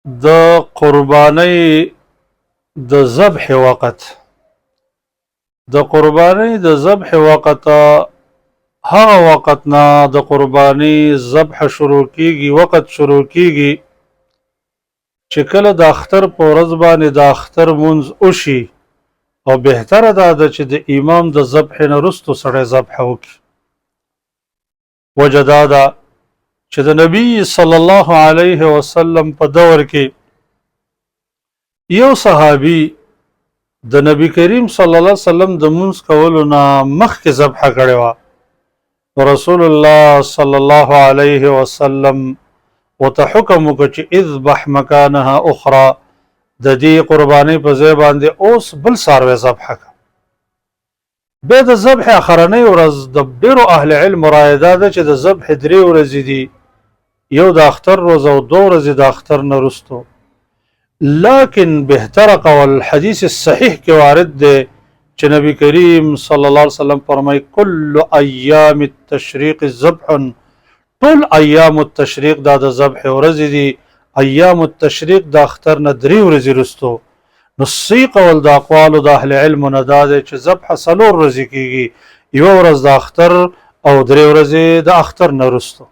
د قربانۍ د ذبح وخت، د قربانۍ د ذبح وخت، هغه وخت نه د قربانۍ ذبح شروع کیږي، وخت شروع کیږي چې کله د اختر په ورځ باندې د اختر مونځ وشي، او بهتره دا ده چې د امام د ذبح نه وروسته سړی ذبح وکړي. وجه دا ده چې د نبی صلی الله علیه وسلم په دور کې یو صحابي د نبی کریم صلی الله علیه وسلم د مونځ کولو نه مخکې ذبح کړې وه. رسول الله صلی الله علیه وسلم ورته حکم وکړ چې اذبح مکانها اخرى، د دې قربانۍ په ځای باندې اوس بل څاروی ذبح کړه. بیا د ذبح اخرنۍ ورځ د ډېرو اهل علم رایه دا ده چې د ذبح درې ورځې دي، یو د اختر ورځ او دوه ورځې د اختر نه وروسته. لکن بهتره قول حدیث صحیح کې وارد دی چې نبی کریم صلی الله علیه وسلم فرمایي کل ایام التشریق ذبح، ټول ایام التشریق دا د ذبح ورځې دي. ایام التشریق د اختر نه درې ورځې وروسته. نو صحیح قول د اقوالو د اهل علم نه دا دی چې ذبح څلور ورځې کیږي، یوه ورځ د اختر او درې ورځې د اختر نه وروسته.